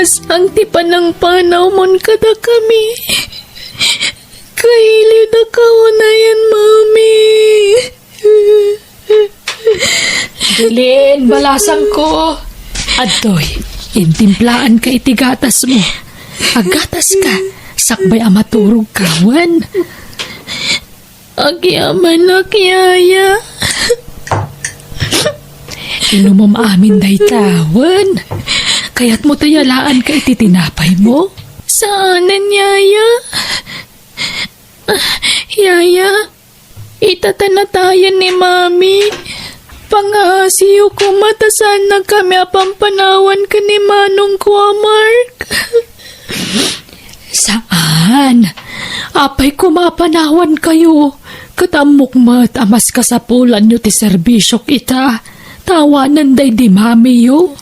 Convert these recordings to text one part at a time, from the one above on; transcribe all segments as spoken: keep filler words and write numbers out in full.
Saan ti panangpanawmon kadakami? Kailiwdaka unayen, Mami. Jilin, balasangko. Adtoy, intimplaanka iti gatasmo. Aggataska, sakbay a maturogka, wen. Agyamanak, yaya. Inumom amin dayta, wen. Kayatmo ta yalaanka iti tinapaymo? Saanen, yaya. Yaya, ita ta natayen ni Mami. Pangaasiyo koma ta saannakami a pampanawan ken ni manongko a Mark. Saan. Apay koma a panawankayo, ket ammok met a maskasapulanyo ti serbisiok ita, ta awanen daydi mamiyo.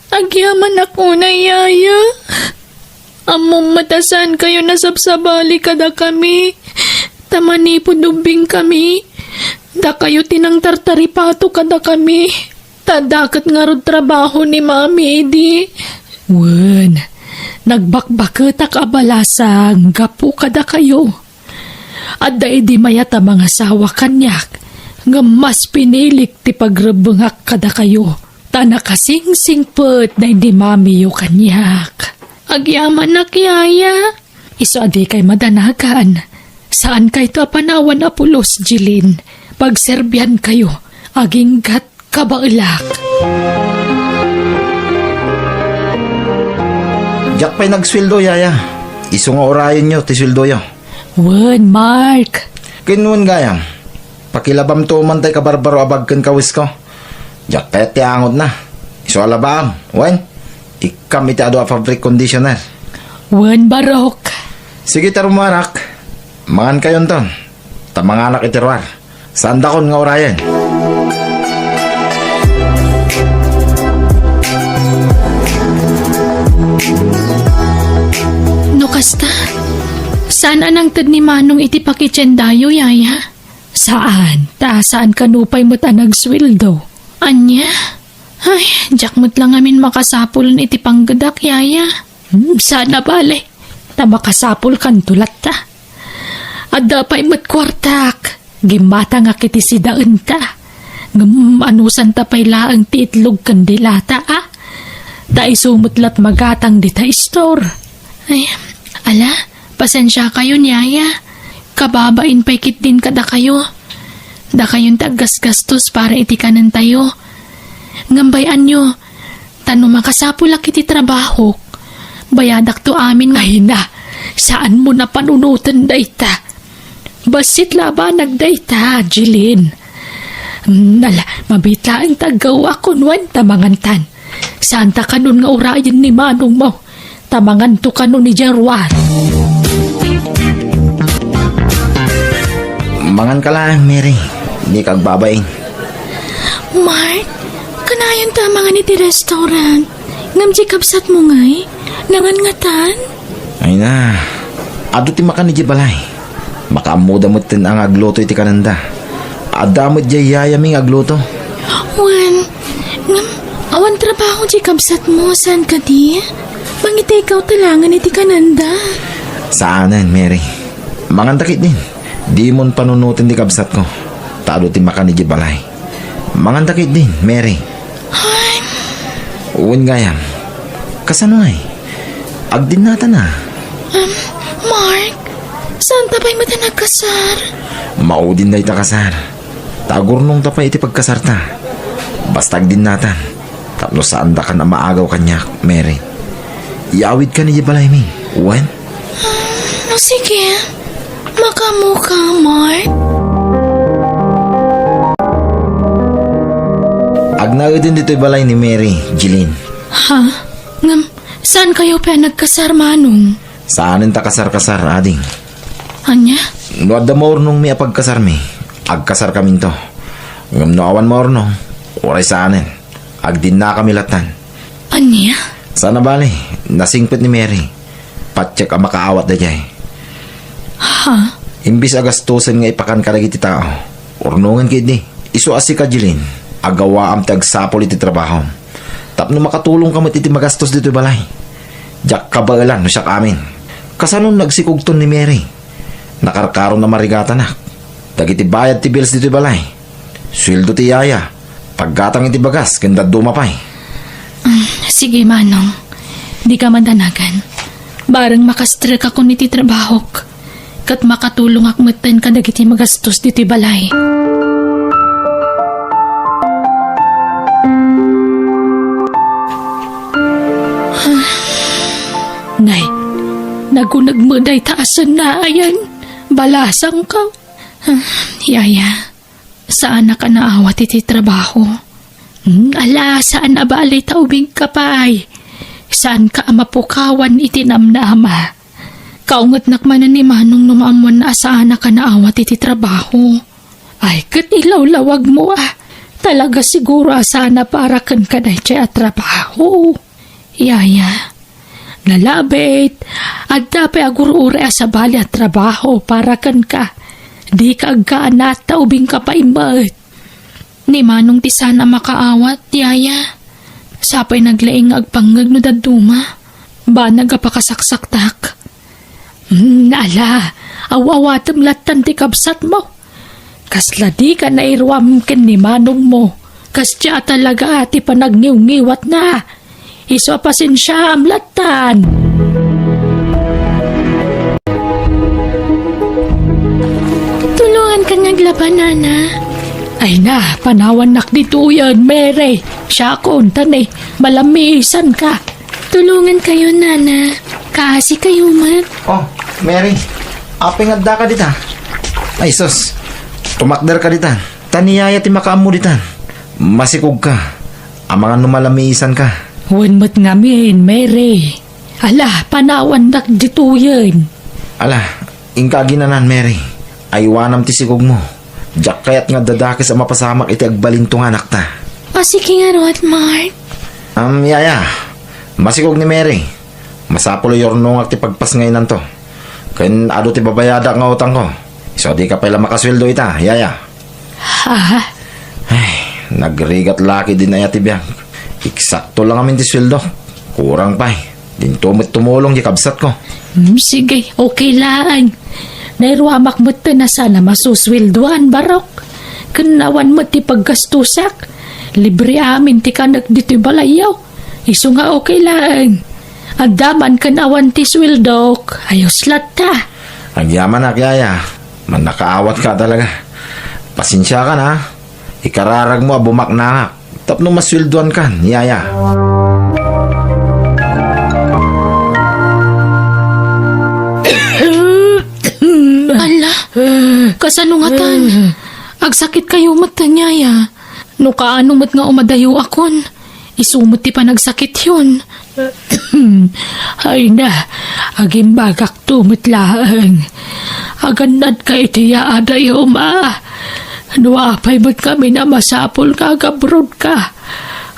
Agyamanak unay, yaya. Ammom met a saankayo nasabsabali kadakami, ta manipud ubbingkami, dakayo ti nangtartaripato kadakami, ta adda ket ngarud trabaho ni Mami idi. Wen, nagbakbaketak a balasang gapu kadakayo. Adda idi mayat a mangasawa kaniak, ngem mas pinilik ti pagrebbengak kadakayo, ta nakasingsingpet daydi mamiyo kaniak. Agyamanak, yaya. Isu a dikay madanagan. Saankayto a panawan a pulos, Jilin. Pagserbiankayo, aginggat kabaelak. Diak pay nagsueldo, yaya. Isu nga urayenyo ti sueldoyo. Wen, Mark. Ken wen gayam, pakilabamto man tay kabarbaro a bag ken kawisko. Diak kayat ti angotna. Isu a labaam, wen, ikkam iti adu a fabric conditioner. Wen, barok. Sige, ta rumuarak. Mangankayonton, ta manganak iti ruar. Saandakon nga urayen. No kasta, saan a nangted ni Manong iti pakitiendayo, yaya? Saan, ta saan kano pay met a nagsueldo. Ania? Ay, diak met la ngamin makasapulen iti panggedak, yaya. Hmm, saan a bale, ta makasapulkanto latta. Adda pay met kuartak. Gimmatangak iti sidaenta. Ngem anusanta pay laeng ti itlog ken dilata, a? Ta isu met lat magatang dita store. Ay, ala, pasensiakayon, yaya. Kababain pay ketdin kadakayo. Dakayon ti aggasgastos para iti kanentayo. Ngem bay-anyo, ta no makasapulak iti trabahok, bayadakto amin nga hina. Saanmo a panunoten dayta. Bassit la a banag dayta, Jilin. Mm, ala, mabiit laeng ta aggaw a kunwan ta mangantan. Saanta kanon nga urayen ni manongmo, ta manganto kanon idiay ruar. Manganka laeng, Mary. Dika agbabain. Mark, kanayon ta mangan iti restaurant. Ngem diay kabsatmo ngay, nangan ngatan? Ay na, adu ti makan idiay balay. Makaammoda metten a nga agluto iti kanenda. Adda met diay yayami nga agluto. Wen, ngem, awan trabaho diay kabsatmo, saan kadi? Mangitay ka ta langen iti kanenda. Saanen, Mary. Manganta ketdin. Dimon panunoten ti kabsatko. Ta adu ti makan idiay balay. Manganta ketdin, Mary. Ay. Wen gayam. Kasano ngay? Agdinnata na. Um, Mark, saanta pay met a nagkasar? Maudin dayta kasar. Ta agurnongta pay iti pagkasarta. Basta agdinnatan. Tapno saandakan a maagaw kaniak, Mary. Iyawidkan idiay balaymi. Wen? Ah, sige. Makaammoka, Mark. Agnaeden ditoy balay ni Mary, Jeline. Ha? Ngem, saankayo pay a nagkasar, Manong? Saanen ta kasar-kasar, ading. Ania? No adda maurnongmi a pagkasarmi, agkasarkaminto. Ngem no awan maurnong, uray saanen. Agdinnakami lattan. Ania? Saan a bale, nasingpet ni Mary. Patiek a makaawat daydiay. Ha? Imbis a gastusen nga ipakan kadagiti tao, urnongen ketdi. Isu a sika, Jeline, agawaam ti agsapul iti trabahom. tapno makatulongka met iti magastos ditoy balay. Diak kabaelan no siak amin. Kasano nagsikogton ni Mary? Nakarkaron a marigatanak. Dagiti bayad ti bills ditoy balay, sueldo ti yaya, paggatang iti bagas ken dadduma pay. Mm, sige, Manong. Dika madanagan. Bareng makastrek akon iti trabahok. Ket makatulongak metten kadagiti magastos ditoy balay. Nay, naguneg met dayta a sennaayan. Balasangka. Yaya, saanak a naawat iti trabaho. Hmm, ala, saan a bale ta ubingka pay. Saanka a mapukawan iti namnama. Kaungetnak manen ni Manong no maammoanna a saanak a naawat iti trabaho. Ay, ket ilawlawagmo a. Talaga siguro a saan a para kenka daytoy a trabaho. Yaya, nalabit, adda pay agur-uray a sabali a trabaho para kenka. Dika agkaanat ta ubingka pay met. Ni Manong ti saan a makaawat, yaya. Sapay naglaing nga agpangngeg no dadduma. Banag a pakasaksaktak. Hmm, ala, aw-awatem lattan ti kabsatmo. Kasla dika nairuam ken ni manongmo. Kasdiay a talaga ti panagniwngiwatna. Isu a pasensiaam lattan. Tulongan kaniak labanan, Nana. Ay na, panawannak ditoyen, Mary. Siakon, ta ne, malamisanka. Tulongan kayo, Nana. Kaasi kayo met. Oh, Mary. Apay nga addaka dita? Ay, sus. Tumakderka dita. Ta ni yaya ti makaammo ditan. Masikogka. Amangan no malamisanka. Wen met ngamin, Mary. Ala, panawannak ditoyen. Ala, inka aginanan, Mary. Aywanam ti sikogmo. Diak kayat nga adda dakes a mapasamak iti agbalinto nga anakta. O, sige ngarud, Mark. Am, yaya. Masikog ni Mary. Masapul a yurnongak ti pagpasngaynanto. Ken adu ti babayadak nga utangko. Isu a dika pay la makasueldo ita, yaya. Ha? Ay, nagrigat la ketdin aya ti biag. Eksakto la ngamin ti sueldo. Kurang pay. Dinto met tumulong ti kabsatko. Hmm, sige, okay laeng. Nairuamak metten a saan a masusueldoan, barok. Ken awan met ti paggastosak. Libre amin ti kanek ditoy balayyo. Isu nga okay laeng. Adda man ken awan ti sueldok, ayos latta. Agyamanak, yaya. Mannakaawatka talaga. Pasensiakan, ha. Ikararagmo a bumaknangak tapno masueldoankan, yaya. Ala, kasano ngatan? Agsakit kayo met, yaya. No kaano met nga umadayo akon, isu met ti panagsakityon. Ay na, agimbagakto met laeng. Agannadka iti yaadayom a. No apay met ngamin a masapul nga agabrodka,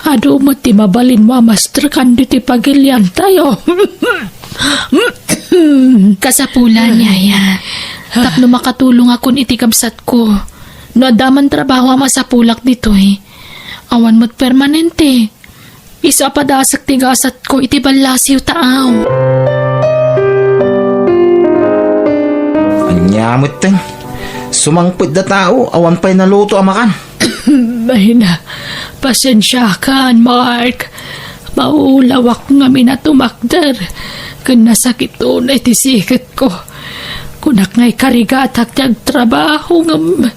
adu met ti mabalinmo a mastrekan ditoy pagiliantayo. Kasapulan, yaya. Tapno makatulongakon iti kabsatko. No adda man trabaho a masapulak ditoy, awan met permanente. Isu a padasek ti gasatko iti ballasiw taaw. Ania metten? Sumangpet da tao, awan pay naluto a makan. Ay na, pasensiakan, Mark. Maulawak ngamin a tumakder, ken nasakit unay ti siketko. Kunak nga ikarigatak ti agtrabaho, ngem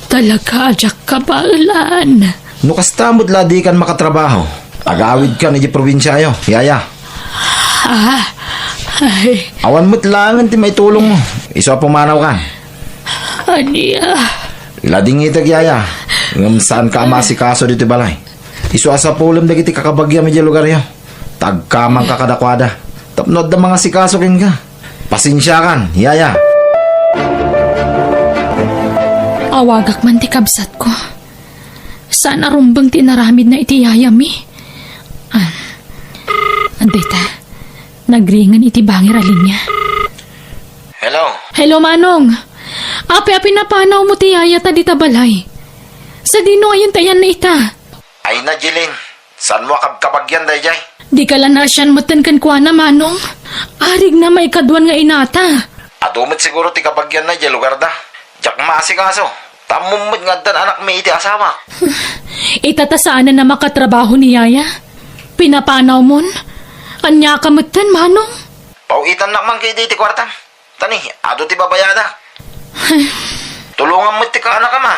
talaga a diak kabaelan. No kasta met la dikan makatrabaho, agawidkan iti probinsiayo, yaya. Ah, ay. Awan met laengen ti maitulongmo. Isu a pumanawkan. Ania? Ladingitek, yaya. Ngem saanka a maasikaso ditoy balay. Isu a sapulem dagiti kakabagiam idiay lugaryo. Ta agkamangka kadakuada. Tapno adda mangasikaso kenka. Pasensiakan, yaya. Awagak man ti kabsatko. Saan a rumbeng ti inaramidna iti yayami? Ah, dayta. Nagringen iti bangir a linia. Hello? Hello, Manong. Api-api napanawmo ti yayata dita balay. Sadino ayan ti ayanna ita? Ay na, Jeline. Saanmo a kabkabagian daydiay? Dika la naasian metten kenkuana, Manong. Arigna maikaduan nga inata. Adu met siguro ti kabagianna idiay lugarda. Diak maasikaso. Ta ammom met nga addan anakmi iti asawak. Ita ta saanen a makatrabaho ni Yaya. Pinapanawmon? Ania ka metten, Manong? Paw-itannak man ketdi iti kuartam. Tani, adu ti babayadak. Tulongam met ti kaanakam a.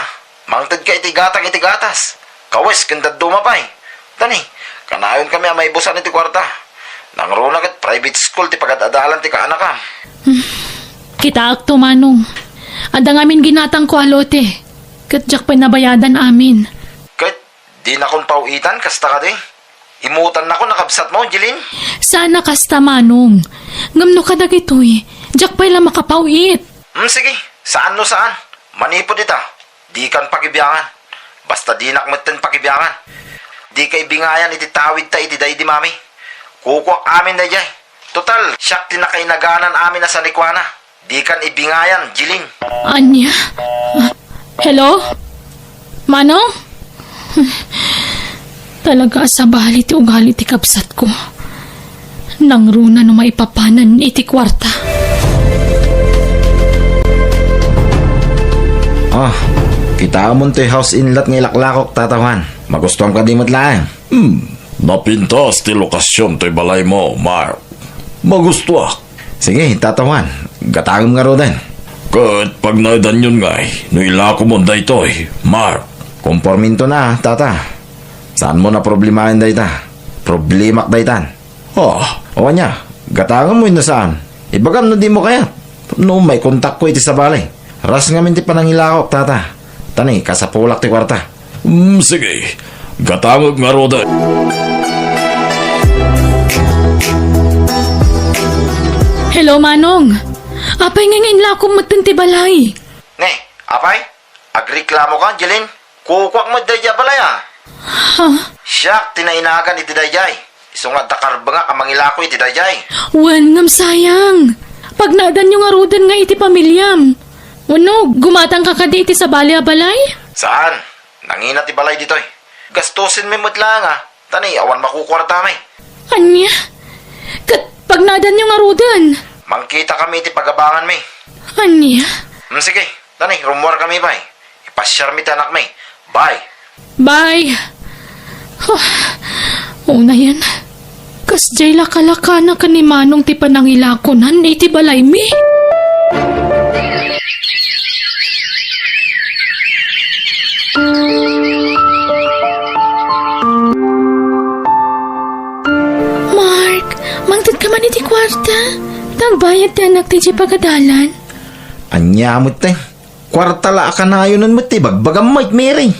Mangtedka iti gatang iti gatas. Kawes ken dadduma pay. Tani, kanayonkami a maibusan iti kuarta. Nangruna ket private school ti pagad-adalan ti kaanakam. Hmm. Kitaakto, Manong. Adda ngamin ginatangko a lote. Ket diak pay nabayadan amin. Ket dinakon paw-itan, kasta kadi? Imutannakon a kabsatmo, Jeline? Saan a kasta, Manong. Ngem no kadagitoy, diak pay la makapaw-it. Hmm, sige. Saan no saan. Manipud ita, dikan pakibiangan. Basta dinak metten pakibiangan. Dika ibingayan iti tawidta iti daydi, Mami. Kukuak amin daydiay. Total, siak ti nakainaganan amin a sanikuana. Dikan ibingayan, Jeline. Ania? Ah, hello? Manong? Talaga a sabali ti ugali ti kabsatko. Nangruna no maipapanan iti kuarta. Ah, kitaemon toy house inlot nga ilaklakok, Tata Juan. Magustuam kadi met laeng? Hmm, napintas ti lokasion toy balaymo, Mark. Magustuak. Sige, Tata Juan, gatangem ngaruden. Ket pagnaedanyon ngay no ilakomon daytoy, Mark. Komporminto na, Tata. Saanmo a problemaen dayta. Problemak daytan. Ah. O ania, gatangem wenno saan? Ibagam no dimo kayat. No maikontakko iti sabali. Ras ngamin ti panangilakok, Tata. Tani, kasapulak ti kuarta. Hmm, sige. Gatangek ngaruden. Hello, Manong. Apay nga inlakom metten ti balay? Ne, apay? Agreklamoka, Jeline? Kukuak met daydiay a balay a. Ha? Siak ti nainagan iti daydiay. Isu nga adda karbengak a mangilako iti daydiay. Wen, ngem sayang. Pagnaedanyo ngaruden nga iti pamiliam. Wenno, gumatangka kadi iti sabali a balay? Saan? Nangina ti balay ditoy. Gastusenmi met laeng a. Tani, awan makukuartami. Ania? Ket pagnaedanyo ngaruden? Mangkitakami iti pagabanganmi. Ania? Hmm, sige. Tani, rummuarkami pay. Ipasiarmi ti anakmi. Bye. Bye. Huh. Unayen. Kasdiay lakalakana ken ni Manong ti panangilakonan iti balaymi. Mark, mangtedka man iti kuarta. Ta agbayad ti anakta idiay pagadalan. Ania met, te? Kuarta la a kanayonen met ti ibagbagam, Mike, Mary.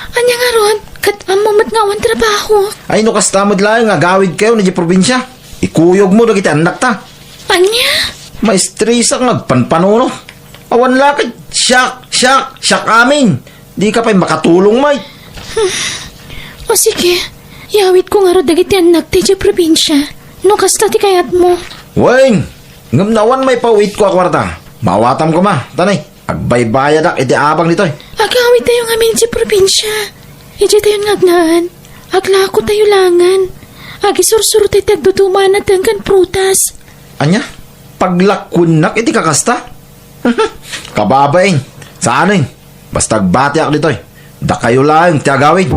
Ania ngarud, ket ammo met nga awan trabaho. Ay, no kasta met laeng nga agawidkayo idiay probinsia, ikuyogmo dagiti annakta. Ania? Maestresak nga agpanpanunot. Awan la ket siak, siak, siak amin. Dika pay makatulong, Mike. Hmm. O sige, iyawidko ngarud dagiti annakta idiay probinsia. No kasta ti kayatmo. Wen, ngem no awan maipaw-itko a kuarta, maawatam koma, tani. Agbaybayadak iti abang ditoy. Agawidtayo ngamin idiay probinsia. Idiaytayon nga agnaan. Aglakotayo laengen. Agisursurotayo ti agduduma a nateng ken prutas. Ania? Paglakuennak iti kakasta? Kababain. Saanen? Basta agbatiak ditoy. Dakayo laeng ti agawid.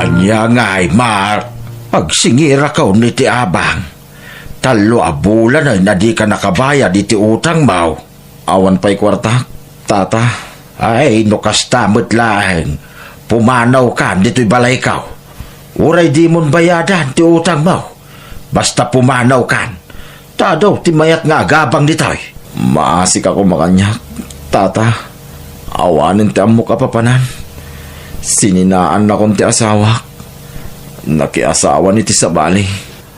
Ania ngay, Mark? Agsingirakon iti abang. Tallo a bulan a dika nakabayad iti utangmo. Awan pay kuartak, tata. Ay, no kasta met laeng, pumanawkan ditoy balayko. Uray dimon bayadan ti utangmo. Basta pumanawkan. Ta adu ti mayat nga agabang ditoy. Maasik a kumakaniak, tata. Awanen ti ammok a papanan. Sininaannakon ti asawak. Nakiasawan iti sabali.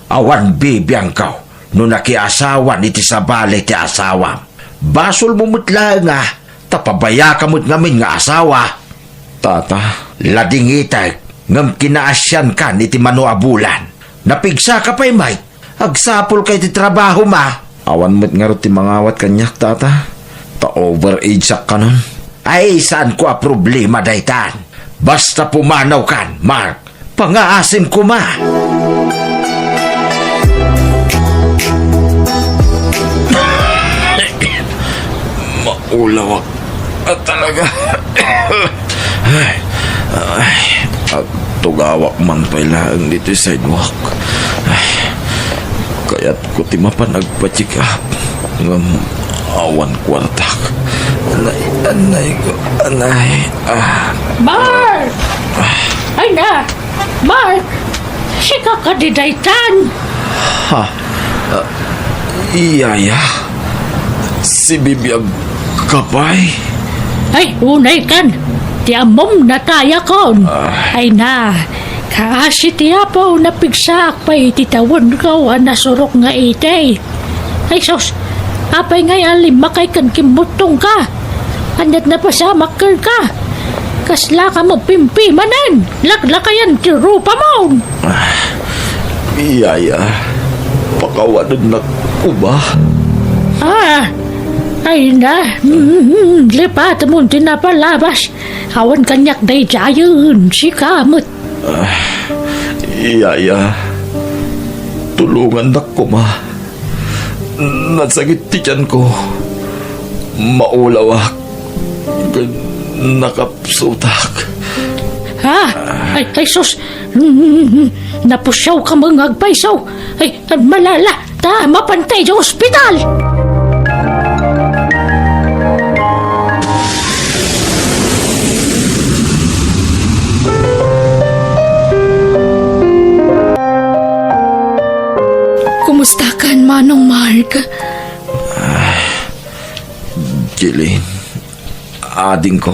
Awan bibiangko no nakiasawan iti sabali ti asawam. Basolmo met laeng a ta pabayaka met ngamin nga asawa. Tata, ladingitek ngem kinaasiankan iti mano a bulan. Napigsaka pay met. Agsapulka iti trabahom a. Awan met ngarud ti mangawat kaniak, tata. Ta overage-ak kanon. Ay, saanko a problema daytan. Basta pumanawkan, Mark. Pangaasim koma. Maulawak a talaga. Ay, ay, agtugawak man pay laeng ditoy sidewalk. Ay, kayatko ti mapan agpa-check up. Ngem awan kuartak. Anay, anay ko, anay. Ah. Mark! Ay na! Mark! Sika kadi daytan? Ha? Ah, iyaya? Si Bibiag ka pay? Ay, unay kan! Ti ammom natayakon! Ah. Ay na! Kaasi ti Apo, napigsaak pay iti tawenko a nasurok nga itay. Ay sus! Apay ngay a limmakay ken kimmuttongka? Aniat napasamak kenka? Kaslaka met pimpimanen? Laklakayan ti rupamon! Ah, iyaya, pakawanennak koma. Ah, ay na, mm, lipatemon ti napalabas. Awan kaniak daydiayen, sika met. Ah, iyaya, tulongannak koma. Nasakit ti tianko. Maulawak. Ken nakapsutak. Ha? Ay, ay, sus! Mm, napusiawka met nga agpayso. Ay, malala, ta mapanta idiay ospital! Kumustakan, Manong Mark? Ah, Jeline, adingko,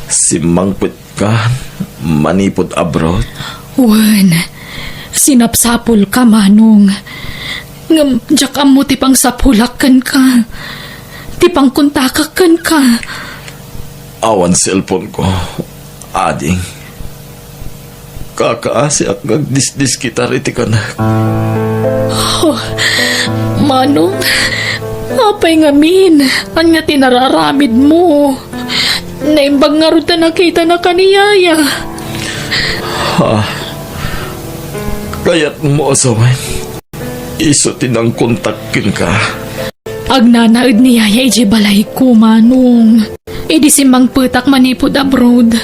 simmangpetka manipud abroad? Wen, sinapsapulka, Manong. Ngem diak ammo ti pangsapulak kenka, ti pangkontakak kenka. Awan cellphone-ko, ading. Kakaasiak nga agdisdiskitar iti kanek. Oh, Manong, apay ngamin? Ania ti nararamidmo? Naimbag ngarud ta nakitanaka ni Yaya. Ha? Kayatmo a sawen? Isu ti nangkontak kenka. Agnanaed ni Yaya idiay balayko, Manong. Idi simmangpetak manipud abroad,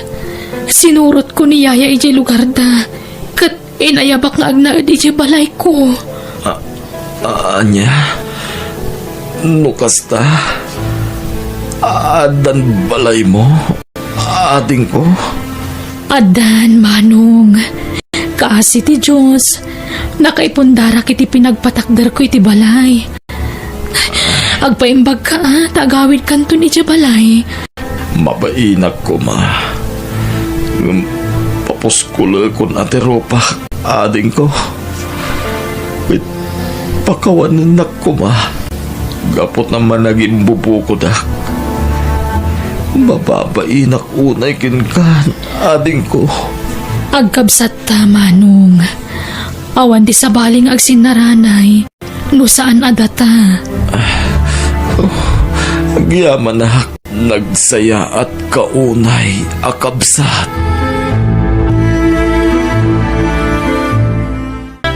sinurotko ni Yaya idiay lugarda, ket inayabak nga agnaed idiay balayko. A-, a-, ania? No kasta, addan balaymo? Adingko? Addan, Manong. Kaasi ti Dios, nakaipundarak iti pinagpatakderko iti balay. Agpaimbagka, a, ta agawidkanton idiay balay. Mabainak koma. Ngem papuskolekon a ti rupak, adingko. Ket pakawanennak koma gapu ta managimbubukodak. Mababainak unay kenka, adingko. Agkabsatta, Manong. Awan ti sabali nga agsinnaranay no saan a data. Oh, agyamanak. Nagsayaatka unay a kabsat.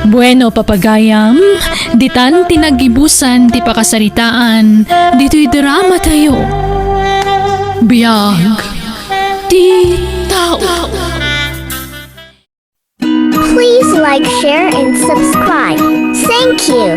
Bueno, papagayam, ditan ti naggibusan ti pakasaritaan ditoy drama tayo. Biag ti tao. Please like, share, and subscribe. Thank you.